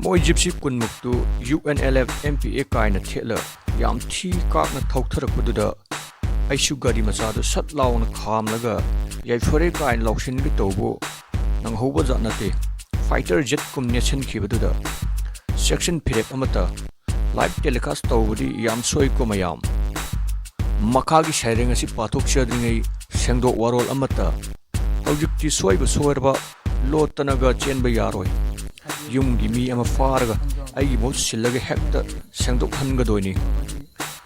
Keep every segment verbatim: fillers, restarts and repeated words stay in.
ꯃꯣꯏ ꯖꯤꯞꯁꯤ ꯀꯨꯟꯃꯨꯛꯇꯨ U N L F M P A ꯀꯥꯏꯅ ꯊꯦꯠꯂ ꯌꯥꯝ ꯊꯤ ꯀꯥꯛꯅ ꯊꯧꯊꯔꯛꯄꯗꯨꯗ ꯑꯩꯁꯨ ꯒꯥꯔꯤ ꯃꯆꯥꯗꯨ ꯁꯠ ꯂꯥꯎꯅ ꯈꯥꯝꯂꯒ ꯌꯥꯏꯐꯔꯦ ꯀꯥꯏꯅ ꯂꯥꯎꯁꯤꯟꯒꯦ ꯇꯧꯕꯨ ꯅꯪꯍꯧꯕ ꯖꯥꯠ ꯅꯠꯇꯦ꯫ ꯐꯥꯏꯇꯔ ꯖꯦꯠ ꯀꯨꯝ ꯅꯦꯠꯁꯤꯟꯈꯤꯕꯗꯨꯗ ꯁꯦꯛꯁꯟ ꯐꯤꯔꯦꯞ ꯑꯃꯠꯇ ꯂꯥꯏꯚ ꯇꯦꯂꯤꯀꯥꯁ ꯇꯧꯕꯗꯤ ꯌꯥꯝ ꯁꯣꯏꯀꯣ ꯃꯌꯥꯝ꯫ ꯃꯈꯥꯒꯤ ꯁꯩꯔꯦꯡ ꯑꯁꯤ ꯄꯥꯊꯣꯛꯆꯗ꯭ꯔꯤꯉꯩ ꯁꯦꯡꯗꯣꯛ ꯋꯥꯔꯣꯜ ꯑꯃꯠꯇ꯫ ꯍꯧꯖꯤꯛꯇꯤ ꯁꯣꯏꯕ ꯁꯣꯏꯔꯕ ꯂꯣꯠꯇꯅꯒ ꯆꯦꯟꯕ ꯌꯥꯔꯣꯏ꯫ ꯌꯨꯝꯒꯤ ꯃꯤ ꯑꯃ ꯐꯥꯔꯒ ꯑꯩꯒꯤ ꯃꯍꯨꯠ ꯁꯤꯜꯂꯒ ꯍꯦꯛꯇ ꯁꯦꯡꯗꯣꯛꯍꯟꯒꯗꯣꯏꯅꯤ꯫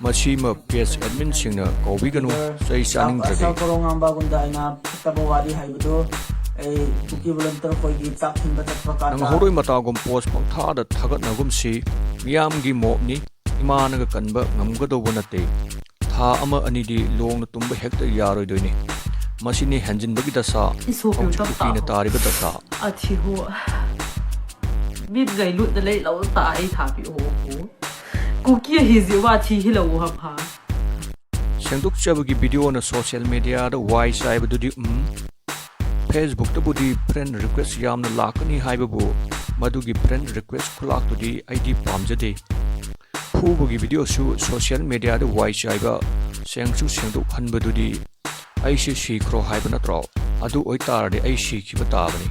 ꯃꯁꯤꯃ ꯄꯦꯖ ꯑꯦꯗꯃꯤꯟꯁꯤꯡꯅ ꯀꯧꯕꯤꯒꯅꯨ, ꯆꯩ ꯆꯥꯅꯤꯡꯗ꯭ꯔꯗꯤ꯫ ꯑꯆꯧ ꯀꯣꯔꯣꯡꯉꯥꯝꯕꯒꯨꯝꯗ ꯑꯩꯅ ꯐꯠꯇꯕ ꯋꯥꯔꯤ ꯍꯥꯏꯕꯗꯨ ꯑꯩ ꯀꯨꯀꯤ ꯚꯣꯂꯨꯟꯇꯤꯌꯔ ꯑꯩꯈꯣꯏꯒꯤ ꯆꯥꯛ ꯊꯤꯟꯕ ꯆꯠꯄ ꯀꯥꯟꯗ ꯅꯪꯍꯧꯔꯣꯏ ꯃꯇꯥꯒꯨꯝ ꯄꯣꯁ ꯄꯪꯊꯥꯗ ꯊꯥꯒꯠꯅꯒꯨꯝꯁꯤ꯫ ꯃꯤꯌꯥꯝꯒꯤ ꯃꯣꯞꯅꯤ, ꯏꯃꯥꯅꯒ ꯀꯟꯕ ꯉꯝꯒꯗꯧꯕ ꯅꯠꯇꯦ꯫ ꯊꯥ ꯑꯃ ꯑꯅꯤꯗꯤ ꯂꯣꯡꯅ ꯇꯨꯝꯕ ꯍꯦꯛꯇ ꯌꯥꯔꯣꯏꯗꯣꯏꯅꯤ꯫ ꯃꯁꯤꯅꯤ ꯍꯦꯟꯖꯤꯟꯕꯒꯤ ꯗꯁꯥ, ꯏꯁꯣꯞ ꯍꯧꯖꯤꯛ ꯌꯣꯟꯆꯝ ꯀꯨꯀꯤꯅ ꯇꯥꯕ꯫ ꯇꯥꯔꯤꯕ ꯗꯁꯥ꯫ ꯑꯊꯤꯍꯣ꯫ ꯃꯤꯠꯒꯩ ꯂꯨꯠꯅ ꯂꯩ ꯂꯧ ꯇꯥ ꯑꯩ ꯊꯥꯕꯤꯌꯣ꯫ ꯀꯨꯀꯤ ꯑꯍꯤꯁꯤ ꯋꯥꯊꯤ ꯍꯤꯂꯧ ꯍꯝꯍꯥ꯫ ꯁꯦꯡꯗꯣꯛꯆꯕꯒꯤ ꯚꯤꯗꯤꯑꯣꯅ ꯁꯣꯁꯤꯌꯦꯜ ꯃꯦꯗꯤꯌꯥꯗ ꯋꯥꯏ ꯆꯥꯏꯕꯗꯨꯗꯤ, ꯎꯝ꯫ ꯐꯦꯁꯕꯨꯛꯇꯕꯨꯗꯤ ꯐ꯭ꯔꯦꯟ ꯔꯤꯀ꯭ꯋꯦꯁ ꯌꯥꯝꯅ ꯂꯥꯛꯀꯅꯤ ꯍꯥꯏꯕꯕꯨ, ꯃꯗꯨꯒꯤ ꯐ꯭ꯔꯦꯟ ꯔꯤꯀ꯭ꯋꯦꯁ ꯈꯨꯂꯥꯛꯇꯨꯗꯤ ꯑꯩꯗꯤ ꯄꯥꯝꯖꯗꯦ꯫ ꯐꯨꯕꯒꯤ ꯚꯤꯗꯤꯑꯣꯁꯨ ꯁꯣꯁꯤꯌꯦꯜ ꯃꯦꯗꯤꯌꯥꯗ ꯋꯥꯏ ꯆꯥꯏꯕ, ꯁꯦꯡꯁꯨ ꯁꯦꯡꯗꯣꯛꯍꯟꯕꯗꯨꯗꯤ ꯑꯩꯁꯦ ꯁꯤꯈ꯭ꯔꯣ ꯍꯥꯏꯕ ꯅꯠꯇ꯭ꯔꯣ? ꯑꯗꯨ ꯑꯣꯏꯇꯥꯔꯗꯤ ꯑꯩ ꯁꯤꯈꯤꯕ ꯇꯥꯕꯅꯤ꯫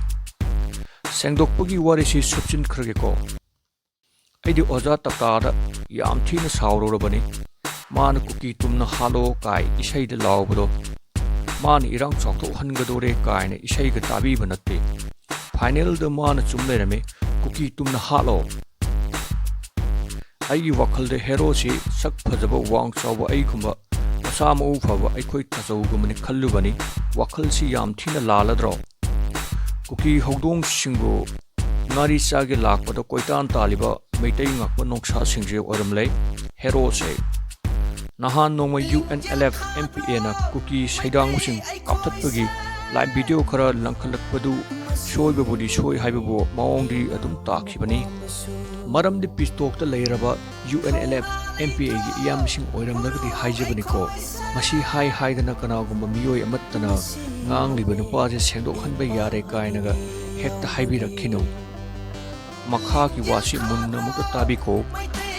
ꯁꯦꯡꯗꯣꯛꯄꯒꯤ ꯋꯥꯔꯤꯁꯤ ꯁꯨꯞꯆꯤꯟꯈ꯭ꯔꯒꯦꯀꯣ꯫ ꯑꯩꯗꯤ ꯑꯣꯖꯥ ꯇꯥꯇꯥꯗ ꯌꯥꯝ ꯊꯤꯅ ꯁꯥꯎꯔꯨꯔꯕꯅꯤ꯫ ꯃꯥꯅ "ꯀꯨꯀꯤ ꯇꯨꯝꯅ ꯍꯥꯠꯂꯣ" ꯀꯥꯏ ꯏꯁꯩꯗ ꯂꯥꯎꯕꯗꯣ, ꯃꯥꯅ ꯏꯔꯥꯡ ꯆꯥꯎꯊꯣꯛꯍꯟꯒꯗꯣꯔꯦ ꯀꯥꯏꯅ ꯏꯁꯩꯒ ꯇꯥꯕꯤꯕ ꯅꯠꯇꯦ꯫ ꯐꯥꯏꯅꯦꯜꯗ ꯃꯥꯅ ꯆꯨꯝ ꯂꯩꯔꯝꯃꯤ, "ꯀꯨꯀꯤ ꯇꯨꯝꯅ ꯍꯥꯠꯂꯣ"꯫ ꯑꯩꯒꯤ ꯋꯥꯈꯜꯗ ꯍꯦꯔꯣꯁꯤ ꯁꯛ ꯐꯖꯕ, ꯋꯥꯡ ꯆꯥꯎꯕ ꯑꯩꯒꯨꯝꯕ, ꯃꯁꯥ ꯃꯎ ꯐꯕ ꯑꯩꯈꯣꯏ ꯇꯥꯆꯧꯒꯨꯝꯕꯅꯤ ꯈꯜꯂꯨꯕꯅꯤ꯫ ꯋꯥꯈꯜꯁꯤ ꯌꯥꯝ ꯊꯤꯅ ꯂꯥꯜꯂꯗ꯭ꯔꯣ? ꯀꯨꯀꯤ ꯍꯧꯗꯣꯡꯁꯤꯡꯕꯨ ꯉꯥꯔꯤ ꯆꯥꯒꯦ ꯂꯥꯛꯄꯗ ꯀꯣꯏꯇꯥꯟ ꯇꯥꯜꯂꯤꯕ ꯃꯩꯇꯩ ꯉꯥꯛꯄ ꯅꯣꯡꯁꯥꯁꯤꯡꯁꯦ ꯑꯣꯏꯔꯝꯂꯦ ꯍꯦꯔꯣꯁꯦ꯫ ꯅꯍꯥꯟ ꯅꯣꯡꯃ U N L F M P ꯑꯦꯅ ꯀꯨꯀꯤ ꯁꯩꯗꯥꯡꯕꯁꯤꯡ ꯀꯥꯞꯊꯠꯄꯒꯤ ꯂꯥꯏꯚ ꯚꯤꯗꯤꯑꯣ ꯈꯔ ꯂꯪꯈꯠꯂꯛꯄꯗꯨ ꯁꯣꯏꯕꯕꯨꯗꯤ ꯁꯣꯏ ꯍꯥꯏꯕꯕꯨ ꯃꯑꯣꯡꯗꯤ ꯑꯗꯨꯝ ꯇꯥꯈꯤꯕꯅꯤ꯫ ꯃꯔꯝꯗꯤ ꯄꯤꯁꯇꯣꯛꯇ ꯂꯩꯔꯕ U N L F M P ꯑꯦꯒꯤ ꯏꯌꯥꯝꯕꯁꯤꯡ ꯑꯣꯏꯔꯝꯂꯒꯗꯤ ꯍꯥꯏꯖꯕꯅꯤꯀꯣ꯫ ꯃꯁꯤ ꯍꯥꯏ ꯍꯥꯏꯗꯅ ꯀꯅꯥꯒꯨꯝꯕ ꯃꯤꯑꯣꯏ ꯑꯃꯠꯇꯅ ꯉꯥꯡꯂꯤꯕ ꯅꯨꯄꯥꯁꯦ ꯁꯦꯡꯗꯣꯛꯍꯟꯕ ꯌꯥꯔꯦ ꯀꯥꯏꯅꯒ ꯍꯦꯛꯇ ꯍꯥꯏꯕꯤꯔꯛꯈꯤꯅꯨ꯫ ꯃꯈꯥꯒꯤ ꯋꯥꯁꯤ ꯃꯨꯟꯅ ꯑꯃꯨꯛꯇ ꯇꯥꯕꯤꯈꯣ,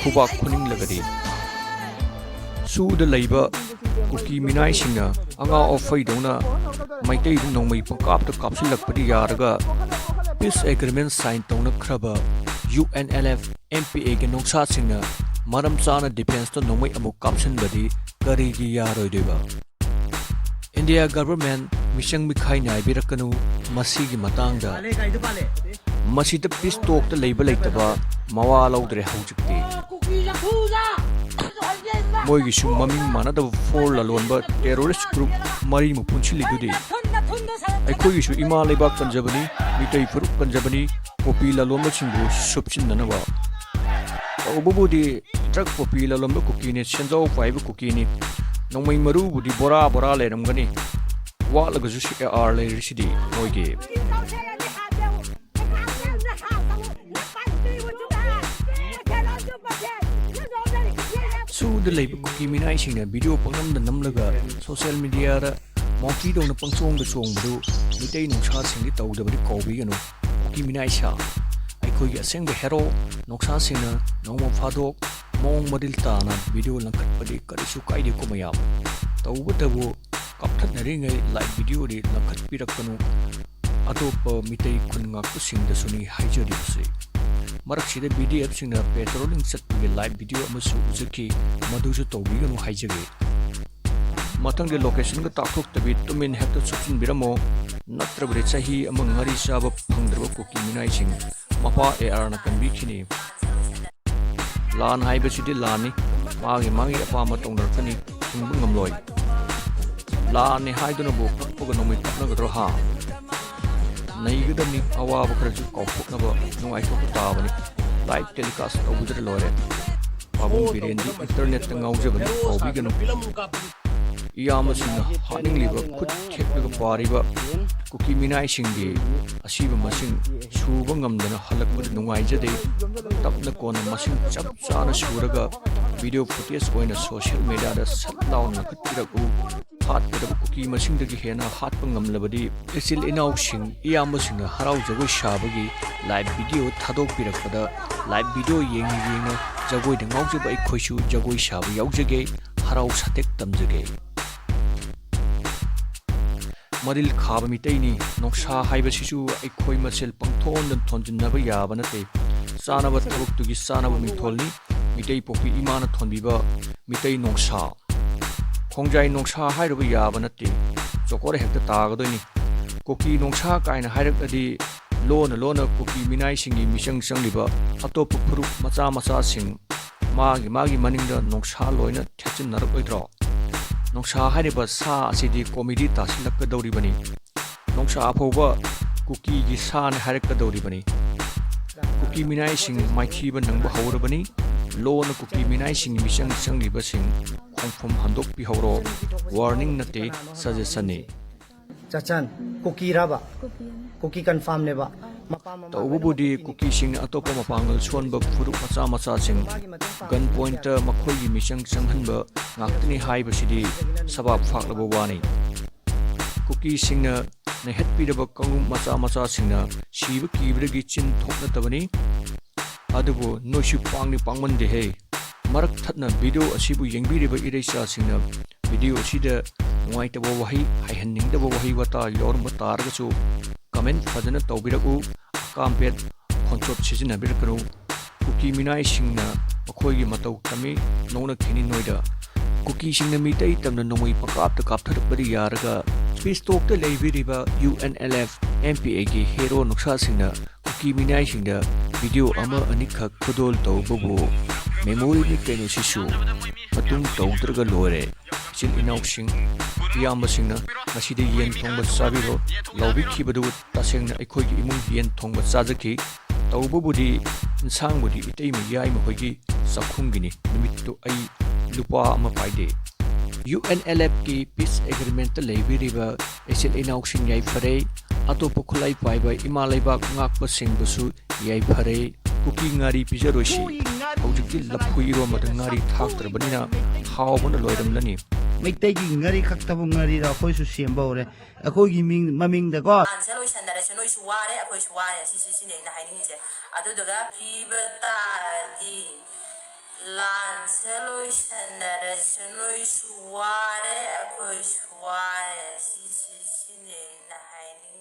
ꯈꯨꯕꯥꯛ ꯈꯨꯅꯤꯡꯂꯒꯗꯤ꯫ ꯁꯨꯗ ꯂꯩꯕ ꯀꯨꯀꯤ ꯃꯤꯅꯥꯏꯁꯤꯡꯅ ꯑꯉꯥꯎ ꯑꯐꯩꯗꯧꯅ ꯃꯩꯇꯩꯗ ꯅꯣꯡꯃꯩ ꯄꯪꯀꯥꯞꯇ ꯀꯥꯞꯁꯤꯜꯂꯛꯄꯗꯤ ꯌꯥꯔꯒ, peace agreement sign ꯇꯧꯅꯈ꯭ꯔꯕ U N L F M P ꯑꯦꯒꯤ ꯅꯣꯡꯁꯥꯁꯤꯡꯅ ꯃꯔꯝ ꯆꯥꯅ defenceꯇ ꯅꯣꯡꯃꯩ ꯑꯃꯨꯛ ꯀꯥꯞꯁꯤꯟꯕꯗꯤ ꯀꯔꯤꯒꯤ ꯌꯥꯔꯣꯏꯗꯣꯏꯕ? India government ꯃꯤꯆꯪ ꯃꯤꯈꯥꯏ ꯅꯥꯏꯕꯤꯔꯛꯀꯅꯨ ꯃꯁꯤꯒꯤ ꯃꯇꯥꯡꯗ꯫ ꯃꯁꯤꯗ peace talkꯇ ꯂꯩꯕ ꯂꯩꯇꯕ ꯃꯋꯥ ꯂꯧꯗ꯭ꯔꯦ ꯍꯧꯖꯤꯛꯇꯤ꯫ ꯃꯣꯏꯒꯤꯁꯨ ꯃꯃꯤꯡ ꯃꯥꯟꯅꯗꯕ four ꯂꯂꯣꯟꯕ terrorist group ꯃꯔꯤꯃꯨꯛ ꯄꯨꯟꯁꯤꯜꯂꯤꯗꯨꯗꯤ꯫ ꯑꯩꯈꯣꯏꯒꯤꯁꯨ ꯏꯃꯥ ꯂꯩꯕꯥꯛ ꯀꯟꯖꯕꯅꯤ, ꯃꯤꯇꯩ ꯐꯨꯔꯨꯞ ꯀꯟꯖꯕꯅꯤ, ꯀꯣꯄꯤ ꯂꯂꯣꯟꯕꯁꯤꯡꯕꯨ ꯁꯨꯞꯆꯤꯟꯅꯅꯕ꯫ ꯇꯧꯕꯕꯨꯗꯤ drug ꯀꯣꯄꯤ ꯂꯂꯣꯟꯕ ꯀꯨꯀꯤꯅꯤ, ꯁꯦꯟꯖꯥꯎ ꯄꯥꯏꯕ ꯀꯨꯀꯤꯅꯤ꯫ ꯅꯣꯡꯃꯩ ꯃꯔꯨꯕꯨꯗꯤ ꯕꯣꯔꯥ ꯕꯣꯔꯥ ꯂꯩꯔꯝꯒꯅꯤ, ꯋꯥꯠꯂꯒꯁꯨ C A R ꯂꯩꯔꯤꯁꯤꯗꯤ ꯃꯣꯏꯒꯤ꯫ ꯁꯨꯗ ꯂꯩꯕ ꯀꯨꯀꯤ ꯃꯤꯅꯥꯏꯁꯤꯡꯅ video ꯄꯪꯅꯝꯗ ꯅꯝꯂꯒ social mediaꯗ monkeyꯗꯧꯅ ꯄꯪꯆꯣꯡꯗ ꯆꯣꯡꯕꯗꯨ ꯃꯤꯇꯩ ꯅꯣꯡꯁꯥꯁꯤꯡꯗꯤ ꯇꯧꯗꯕꯗꯤ ꯀꯥꯎꯕꯤꯒꯅꯨ꯫ ꯀꯨꯀꯤ ꯃꯤꯅꯥꯏꯁꯥ, ꯑꯩꯈꯣꯏꯒꯤ ꯑꯁꯦꯡꯕ hero ꯅꯣꯡꯁꯥꯁꯤꯡꯅ ꯅꯣꯡꯃ ꯐꯥꯗꯣꯛ ꯃꯑꯣꯡ ꯃꯔꯤꯜ ꯇꯥꯅ video ꯂꯪꯈꯠꯄꯗꯤ ꯀꯔꯤꯁꯨ ꯀꯥꯏꯗꯦꯀꯣ ꯃꯌꯥꯝ꯫ ꯇꯧꯕꯇꯕꯨ ꯀꯥꯞꯊꯠꯅꯔꯤꯉꯩ live videoꯗꯤ ꯂꯪꯈꯠꯄꯤꯔꯛꯀꯅꯨ꯫ ꯑꯇꯣꯞꯄ ꯃꯤꯇꯩ ꯈꯨꯟ ꯉꯥꯛꯄꯁꯤꯡꯗꯁꯨꯅꯤ ꯍꯥꯏꯖꯔꯤꯕꯁꯤ꯫ ꯃꯔꯛꯁꯤꯗ B D Fꯁꯤꯡꯅ patrolling ꯆꯠꯄꯒꯤ live video ꯑꯃꯁꯨ ꯎꯖꯈꯤ, ꯃꯗꯨꯁꯨ ꯇꯧꯕꯤꯒꯅꯨ ꯍꯥꯏꯖꯒꯦ꯫ ꯃꯊꯪꯒꯤ locationꯒ ꯇꯥꯛꯊꯣꯛꯇꯕꯤ ꯇꯨꯃꯤꯟ ꯍꯦꯛꯇ ꯁꯨꯞꯆꯤꯟꯕꯤꯔꯝꯃꯣ, ꯅꯠꯇ꯭ꯔꯕꯗꯤ ꯆꯍꯤ ꯑꯃ ꯉꯥꯔꯤ ꯆꯥꯕ ꯐꯪꯗ꯭ꯔꯕ ꯀꯨꯀꯤ ꯃꯤꯅꯥꯏꯁꯤꯡ ꯃꯄꯥ ARꯅ ꯀꯟꯕꯤꯈꯤꯅꯤ꯫ ꯂꯥꯟ ꯍꯥꯏꯕꯁꯤꯗꯤ ꯂꯥꯟꯅꯤ, ꯃꯥꯒꯤ ꯃꯥꯒꯤ ꯑꯄꯥꯝꯕ ꯇꯧꯅꯔꯛꯀꯅꯤ, ꯊꯤꯡꯕ ꯉꯝꯂꯣꯏ꯫ ꯂꯥꯟꯅꯤ ꯍꯥꯏꯗꯨꯅꯕꯨ ꯀꯞꯄꯒ ꯅꯣꯡꯃꯩ ꯀꯥꯞꯅꯒꯗ꯭ꯔꯣ ꯍꯥ? ꯅꯩꯒꯗꯕꯅꯤ, ꯑꯋꯥꯕ ꯈꯔꯁꯨ ꯀꯥꯎꯊꯣꯛꯅꯕ ꯅꯨꯡꯉꯥꯏꯊꯣꯛꯄ ꯇꯥꯕꯅꯤ꯫ Live telecast ꯇꯧꯕꯤꯗ꯭ꯔ ꯂꯣꯏꯔꯦ꯫ ꯄꯥꯕꯨꯡ ꯕꯤꯔꯦꯟꯗꯤ internetꯇ ꯉꯥꯎꯖꯕꯅꯤ, ꯀꯥꯎꯕꯤꯒꯅꯨ꯫ ꯏꯌꯥꯝꯕꯁꯤꯡꯅ ꯍꯥꯠꯅꯤꯡꯂꯤꯕ, ꯈꯨꯠ ꯊꯦꯛꯂꯒ ꯄꯥꯔꯤꯕ ꯀꯨꯀꯤ ꯃꯤꯅꯥꯏꯁꯤꯡꯒꯤ ꯑꯁꯤꯕ ꯃꯁꯤꯡ ꯁꯨꯕ ꯉꯝꯗꯅ ꯍꯜꯂꯛꯄꯗ ꯅꯨꯡꯉꯥꯏꯖꯗꯦ꯫ ꯇꯞꯅ ꯀꯣꯟꯅ ꯃꯁꯤꯡ ꯆꯞ ꯆꯥꯅ ꯁꯨꯔꯒ video footage ꯑꯣꯏꯅ social mediaꯗ ꯁꯠ ꯂꯥꯎꯅ ꯂꯪꯈꯠꯄꯤꯔꯛꯎ꯫ ꯍꯥꯠꯀꯗꯕ ꯀꯨꯀꯤ ꯃꯁꯤꯡꯗꯒꯤ ꯍꯦꯟꯅ ꯍꯥꯠꯄ ꯉꯝꯂꯕꯗꯤ, ꯏꯆꯤꯜ ꯏꯅꯥꯎꯁꯤꯡ, ꯏꯌꯥꯝꯕꯁꯤꯡꯅ ꯍꯔꯥꯎ ꯖꯒꯣꯏ ꯁꯥꯕꯒꯤ live video ꯊꯥꯗꯣꯛꯄꯤꯔꯛꯄꯗ, live video ꯌꯦꯡꯅ ꯌꯦꯡꯅ ꯖꯒꯣꯏꯗ ꯉꯥꯎꯖꯕ ꯑꯩꯈꯣꯏꯁꯨ ꯖꯒꯣꯏ ꯁꯥꯕ ꯌꯥꯎꯖꯒꯦ, ꯍꯔꯥꯎ ꯁꯥꯊꯦꯛ ꯇꯝꯖꯒꯦ꯫ ꯃꯔꯤꯜ ꯈꯥꯕ ꯃꯤꯇꯩꯅꯤ꯫ ꯅꯣꯡꯁꯥ ꯍꯥꯏꯕꯁꯤꯁꯨ ꯑꯩꯈꯣꯏ ꯃꯁꯦꯜ ꯄꯪꯊꯣꯟꯗ ꯊꯣꯟꯖꯤꯟꯅꯕ ꯌꯥꯕ ꯅꯠꯇꯦ꯫ ꯆꯥꯅꯕ ꯊꯕꯛꯇꯨꯒꯤ ꯆꯥꯅꯕ ꯃꯤꯊꯣꯜꯅꯤ꯫ ꯃꯤꯇꯩ ꯄꯣꯛꯄꯤ ꯏꯃꯥꯅ ꯊꯣꯟꯕꯤꯕ ꯃꯤꯇꯩ ꯅꯣꯡꯁꯥ꯫ ꯈꯣꯡꯖꯥꯏ ꯅꯣꯡꯁꯥ ꯍꯥꯏꯔꯨꯕ ꯌꯥꯕ ꯅꯠꯇꯦ꯫ ꯆꯣꯀꯣꯔ ꯍꯦꯛꯇ ꯇꯥꯒꯗꯣꯏꯅꯤ꯫ ꯀꯨꯀꯤ ꯅꯣꯡꯁꯥ ꯀꯥꯏꯅ ꯍꯥꯏꯔꯛꯂꯗꯤ ꯂꯣꯟꯅ ꯂꯣꯟꯅ ꯀꯨꯀꯤ ꯃꯤꯅꯥꯏꯁꯤꯡꯒꯤ ꯃꯤꯆꯪ ꯆꯪꯂꯤꯕ ꯑꯇꯣꯞꯄ ꯐꯨꯔꯨꯞ ꯃꯆꯥ ꯃꯆꯥꯁꯤꯡ ꯃꯥꯒꯤ ꯃꯥꯒꯤ ꯃꯅꯤꯡꯗ ꯅꯣꯡꯁꯥ ꯂꯣꯏꯅ ꯊꯦꯠꯆꯤꯟꯅꯔꯛꯂꯣꯏꯗ꯭ꯔꯣ? ꯅꯣꯡꯁꯥ ꯍꯥꯏꯔꯤꯕ ꯁꯥ ꯑꯁꯤꯗꯤ comedy ꯇꯥꯁꯤꯜꯂꯛꯀꯗꯧꯔꯤꯕꯅꯤ꯫ ꯅꯣꯡꯁꯥ ꯐꯥꯎꯕ ꯀꯨꯀꯤꯒꯤ ꯁꯥꯅꯤ ꯍꯥꯏꯔꯛꯀꯗꯧꯔꯤꯕꯅꯤ꯫ ꯀꯨꯀꯤ ꯃꯤꯅꯥꯏꯁꯤꯡ ꯃꯥꯏꯊꯤꯕ ꯅꯪꯕ ꯍꯧꯔꯕꯅꯤ꯫ ꯂꯣꯟꯅ ꯀꯨꯀꯤ ꯃꯤꯅꯥꯏꯁꯤꯡ ꯃꯤꯆꯪ ꯆꯪꯂꯤꯕꯁꯤꯡ ꯈꯣꯡꯐꯝ ꯍꯟꯗꯣꯛꯄꯤꯍꯧꯔꯣ꯫ Warning ꯅꯠꯇꯦ, suggestion ꯅꯤ꯫ ꯆꯆꯟ, ꯀꯨꯀꯤꯔꯕ? ꯀꯨꯀꯤ ꯀꯟꯐꯥꯔꯝꯅꯦꯕ꯫ ꯃꯄꯥ ꯃꯃꯥ ꯇꯧꯕꯕꯨꯗꯤ ꯀꯨꯀꯤꯁꯤꯡꯅ ꯑꯇꯣꯞꯄ ꯃꯄꯥꯡꯒꯜ ꯁꯣꯟꯕ ꯐꯨꯔꯨꯞ ꯃꯆꯥ ꯃꯆꯥꯁꯤꯡ gun point ꯇ ꯃꯈꯣꯏꯒꯤ ꯃꯤꯆꯪ ꯆꯪꯍꯟꯕ ꯉꯥꯛꯇꯅꯤ ꯍꯥꯏꯕꯁꯤꯗꯤ ꯁꯕꯥꯛ ꯐꯥꯛꯂꯕ ꯋꯥꯅꯤ꯫ ꯀꯨꯀꯤꯁꯤꯡꯅ ꯅꯩꯍꯠꯄꯤꯔꯕ ꯀꯥꯡꯂꯨꯞ ꯃꯆꯥ ꯃꯆꯥꯁꯤꯡꯅ ꯁꯤꯕ ꯀꯤꯕꯗꯒꯤ ꯆꯤꯟ ꯊꯣꯛꯅꯗꯕꯅꯤ꯫ ꯑꯗꯨꯕꯨ ꯅꯣꯏꯁꯨ ꯄꯥꯡꯗꯤ ꯄꯥꯡꯃꯟꯗꯦꯍꯦ꯫ ꯃꯔꯛ ꯊꯠꯅ video ꯑꯁꯤꯕꯨ ꯌꯦꯡꯕꯤꯔꯤꯕ ꯏꯔꯩꯆꯥꯁꯤꯡꯅ video ꯑꯁꯤꯗ ꯅꯨꯡꯉꯥꯏꯇꯕ ꯋꯥꯍꯩ, ꯍꯥꯏꯍꯟꯅꯤꯡꯗꯕ ꯋꯥꯍꯩ ꯋꯥꯇꯥ ꯌꯥꯎꯔꯝꯕ ꯇꯥꯔꯒꯁꯨ comment ꯐꯖꯅ ꯇꯧꯕꯤꯔꯛꯎ꯫ ꯑꯀꯥꯝꯄꯦꯠ ꯈꯣꯟꯆꯣꯞ ꯁꯤꯖꯤꯟꯅꯕꯤꯔꯛꯀꯅꯨ꯫ ꯀꯨꯀꯤ ꯃꯤꯅꯥꯏꯁꯤꯡꯅ ꯃꯈꯣꯏꯒꯤ ꯃꯇꯧ ꯇꯝꯃꯤ, ꯅꯣꯛꯅꯈꯤꯅꯤ ꯅꯣꯏꯗ꯫ ꯀꯨꯀꯤꯁꯤꯡꯅ ꯃꯤꯇꯩ ꯇꯝꯅ ꯅꯣꯡꯃꯩ ꯄꯪꯀꯥꯞꯇ ꯀꯥꯞꯊꯔꯛꯄꯗꯤ ꯌꯥꯔꯒ, ꯁ꯭ꯄꯤꯁꯇꯣꯛꯇ ꯂꯩꯕꯤꯔꯤꯕ U N L F M P A ꯒꯤ hero ꯅꯣꯡꯁꯥꯁꯤꯡꯅ ꯀꯨꯀꯤ ꯃꯤꯅꯥꯏꯁꯤꯡꯗ video ꯑꯃ ꯑꯅꯤꯈꯛ ꯈꯨꯗꯣꯜ ꯇꯧꯕꯕꯨ memory ꯅꯤ ꯀꯩꯅꯣ ꯁꯤꯁꯨ꯫ ꯃꯇꯨꯡ ꯇꯧꯗ꯭ꯔꯒ ꯂꯣꯏꯔꯦ꯫ ꯏꯆꯤꯜ ꯏꯅꯥꯎꯁꯤꯡ, ꯏꯌꯥꯝꯕꯁꯤꯡꯅ ꯉꯁꯤꯗꯤ ꯌꯦꯟ ꯊꯣꯡꯕ ꯆꯥꯕꯤꯔꯣ꯫ ꯂꯥꯎꯕꯤꯈꯤꯕꯗꯨ ꯇꯁꯦꯡꯅ ꯑꯩꯈꯣꯏꯒꯤ ꯏꯃꯨꯡ ꯌꯦꯟ ꯊꯣꯡꯕ ꯆꯥꯖꯈꯤ꯫ ꯇꯧꯕꯕꯨꯗꯤ ꯏꯟꯁꯥꯡꯕꯨꯗꯤ ꯏꯇꯩꯃ ꯌꯥꯏꯃ ꯍꯣꯏꯒꯤ ꯆꯥꯛꯈꯨꯝꯒꯤꯅꯤ꯫ ꯅꯨꯃꯤꯠꯇꯨ ꯑꯩ ꯂꯨꯄꯥ ꯑꯃ ꯄꯥꯏꯗꯦ꯫ U N L F ꯀꯤ peace agreement ꯇ ꯂꯩꯕꯤꯔꯤꯕ ꯏꯆꯤꯜ ꯏꯅꯥꯎꯁꯤꯡ ꯌꯥꯏꯐꯔꯦ꯫ ꯑꯇꯣꯞꯄ ꯈꯨꯠꯂꯥꯏ ꯄꯥꯏꯕ ꯏꯃꯥ ꯂꯩꯕꯥꯛ ꯉꯥꯛꯄꯁꯤꯡꯕꯨꯁꯨ ꯌꯥꯏꯐꯔꯦ꯫ ꯀꯨꯀꯤ ꯉꯥꯔꯤ ꯄꯤꯖꯔꯣꯏꯁꯤ꯫ ꯍꯧꯖꯤꯛꯇꯤ ꯂꯐꯨ ꯏꯔꯣꯝꯕꯗ ꯉꯥꯔꯤ ꯊꯥꯛꯇ꯭ꯔꯕꯅꯤꯅ ꯍꯥꯎꯕꯅ ꯂꯣꯏꯔꯝꯂꯅꯤ꯫ ꯃꯩꯇꯩꯒꯤ ꯉꯥꯔꯤ ꯈꯛꯇꯕꯨ ꯉꯥꯔꯤꯔ ꯑꯩꯈꯣꯏꯁꯨ ꯁꯦꯝꯕ ꯍꯧꯔꯦ꯫ ꯑꯩꯈꯣꯏꯒꯤ ꯃꯤꯡ ꯃꯃꯤꯡꯗꯀꯣ꯫ ꯂꯥꯟꯁꯦ ꯂꯣꯏꯁꯟꯅꯔꯁꯨ ꯅꯣꯏꯁꯨ ꯋꯥꯔꯦ, ꯑꯩꯈꯣꯏꯁꯨ ꯋꯥꯔꯦ꯫ ꯁꯤꯁꯦ ꯁꯤꯅꯦ ꯑꯩꯅ ꯍꯥꯏꯅꯤꯡꯉꯤꯁꯦ꯫ ꯑꯗꯨꯗꯨꯒ ꯄꯤꯕ ꯇꯥꯔꯗꯤ ꯂꯥꯟꯁꯦ ꯂꯣꯏꯁꯟꯅꯔꯁꯨ ꯅꯣꯏꯁꯨ ꯋꯥꯔꯦ, ꯑꯩꯈꯣꯏꯁꯨ ꯋꯥꯔꯦ꯫ ꯁꯤꯁꯦ ꯁꯤꯅꯦ ꯑꯩꯅ ꯍꯥꯏꯅꯤꯡꯉꯤꯁꯦ꯫